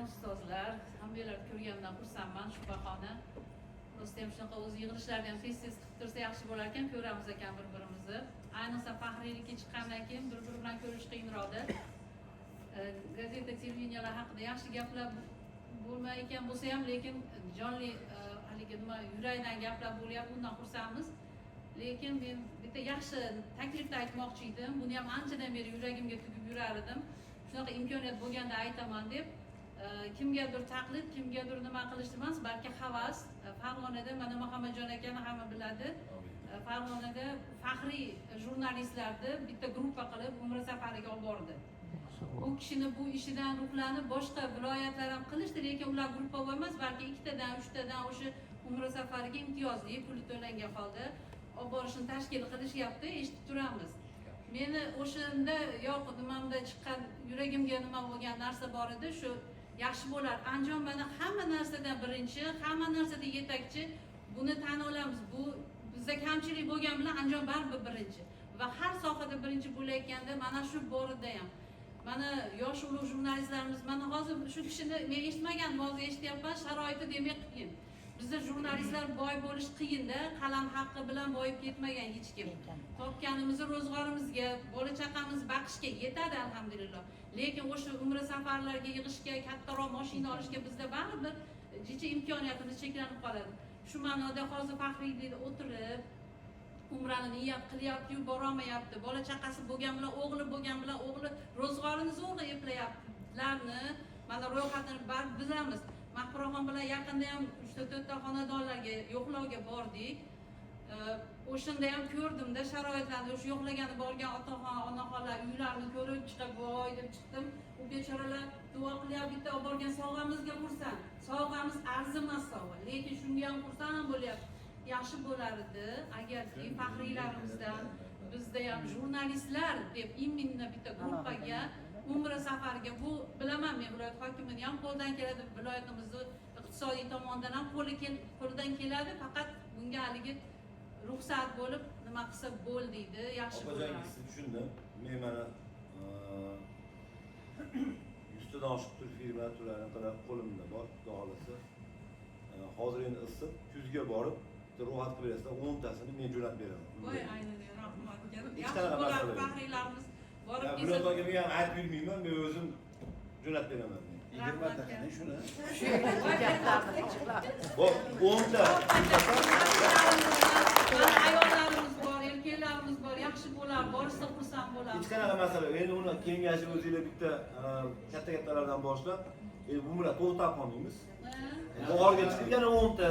Ustozlar, hammanglarni ko'rganimdan xursandman. Shu bahona rosti ham shunaqa o'zi yig'ilishlarni ham tez tez qilib tursa yaxshi bo'lar ekan, ko'ramiz ekan bir birimizni. Ayniqsa faxriylikka chiqqandan keyin bir biri bilan ko'rish qiyinroqda. Gazeta, televideniyalar haqida yaxshi gaplar bo'lmay ekan bo'lsa ham, lekin jonli, haligi nima, yurakdan gaplar bo'lyapti, bundan xursandmiz. Lekin men bitta yaxshi taklifni aytmoqchi edim. Buni ham anchadan beri yuragimga tugib yurar edim, shunaqa imkoniyat bo'lganda aytaman deb. Kimgadir taqlid, kimgadir nima qilish emas, balki havas. Farg'onada mana Muhammadjon akani hamma biladi. Farg'onada faxriy jurnalistlarni bitta gruppa qilib umra safariga olib bordi. U kishini bu ishidan ruhlanib boshqa viloyatlar ham qilishdi, lekin ular группа emas, balki ikkitadan, uchtadan o'sha umra safariga imtiyozli, puli to'langan holda olib borishni tashkil qilishyapti, eshitib turamiz. Meni o'shanda yo'q nimamda chiqqan, yuragimga nima bo'lgan narsa bor edi, shu yaxshi bo'lar. Andijon mana hamma narsadan birinchi, hamma narsada yetakchi, buni tan olamiz. Bu bizda kamchilik bo'lgani bilan Andijon baribir birinchi va har sohada birinchi bo'layotganda, mana shu borada ham mana yosh ulug' jurnalistlarimiz, mana hozir shu kishini men eshitmagandim, hozir eshityapman, sharoiti demak qiyin. Bizda jurnalistlar boy bo'lish qiyinda, qalam haqqi bilan boyib ketmagan hech kim. Topganimizni ro'zg'orimizga, bola chaqamiz baqishga yetadi, alhamdulillah. Lekin o'sha umra safarlarga yig'ishga, kattaroq moshina olishga bizda baribir jicha imkoniyatimiz cheklanib qoladi. Shu ma'noda hozir faxriylikda o'tirib umrani niyat qilyaptiyu, borolmayapti, bola chaqasi bo'lgan bilan, o'g'li bo'lgan bilan, o'g'li ro'zg'orini zo'rg'a eplayaptilarni mana ro'yxatini baribir bilamiz. Mahfuraxon bilan yaqinda ham uchta to'rtta xonadonlarga yo'qlovga bordik. O'shanda ham ko'rdimda sharoitlarni. O'sha yo'qlagani borgan otaxon, onaxonlar uylarini ko'rib chiqib, voy deb chiqdim. U bechoralar duo qilyapti, bitta olib borgan sovg'amizga xursand. Sovg'amiz arzimas sovg'a, lekin shunga ham xursand bo'lyapti. Yaxshi bo'lar edi agarki faxriylarimizdan bizda ham jurnalistlar deb именно bitta gruppaga umra safariga, bu bilaman men, viloyat hokimini ham qo'lidan keladi, viloyatimizni iqtisodiy tomondan ham qo'lidan keladi, faqat bunga haligi ruxsat bo'lib nima qilsa bo'l deydi, yaxshi Opajon, bo'lardi. Sizni tushundim. Men mana 100 tadan oshiq turfirma turlarini qilib qo'limda bor, xudo xohlasa. Hozir endi issiq, kuzga borib bitta ro'yxat qilib berasizlar, 10 tasini men jo'natib beraman. Voy, aynan, rahmat. Hech Yaxshi qanaqa bo'lardi, masala yo'q. faxriylarimiz borib Ya, kelsa. Viloyat hokimiga ham aytib yurmayman, men o'zim jo'natib beraman. Men. 20 tasini shuni. Bor, 10 ta. Mana ayollarimiz bor, erkaklarimiz bor, yaxshi bo'lar, borishsa xursand bo'lamiz. Hech qanaqa masala yo'q. Endi uni kengashib o'zinglar bitta katta kattalardan boshlab, endi bu bilan to'xtab qolmaymiz. Bahorga chiqib yana 10 ta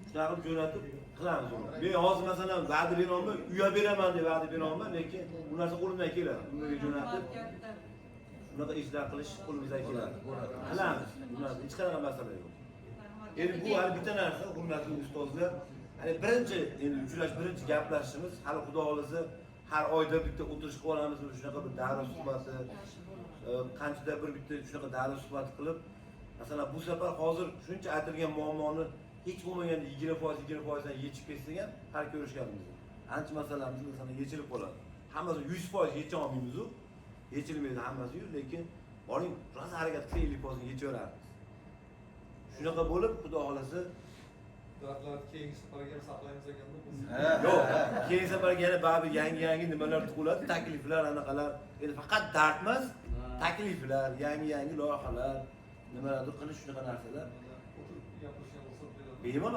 shunaqa qilib jo'natib qilamiz uni. Men hozir, masalan, va'da berolman, uya beraman deb va'da berolman, lekin bu narsa qo'limdan keladi. Unga jo'natib, shunaqa ishlar qilish qo'limizdan keladi. Qilamiz. Bu narsa hech qanaqa masala yo'q. Endi bu hali bitta narsa, hurmatli ustozlar. Hani birinchi endi uchrash, birinchi gaplashishimiz, hali xudo xohlasa har oyda bitta o'tirish qilib olamiz, shunaqa bir davra suhbati, qanchada bir bitta shunaqa davra suhbati qilib, masalan, bu safar hozir shuncha aytilgan muammoni hech bo'lmaganda 20%, 20%dan yechib ketsak ham, har ko'rishganimizda ancha masalamiz, masalan, yechilib qoladi. Hammasi 100% yecha olmaymizu, yechilmaydi hammasiyu, lekin boring, rosa harakat qilsak, 50%ni yechaveramiz. Shunaqa bo'lib, xudo xohlasa. Dardlarni keyingi safarga ham saqlaymiz ekanda biz. Yo'q, keyingi safarga yana baribir yangi yangi nimalar tug'iladi, takliflar, anaqalar. Endi faqat dard emas, takliflar, yangi yangi loyihalar, nimalardir qilish, shunaqa narsalar. O'tirib gapirishga ruxsat beradi. Bemalol.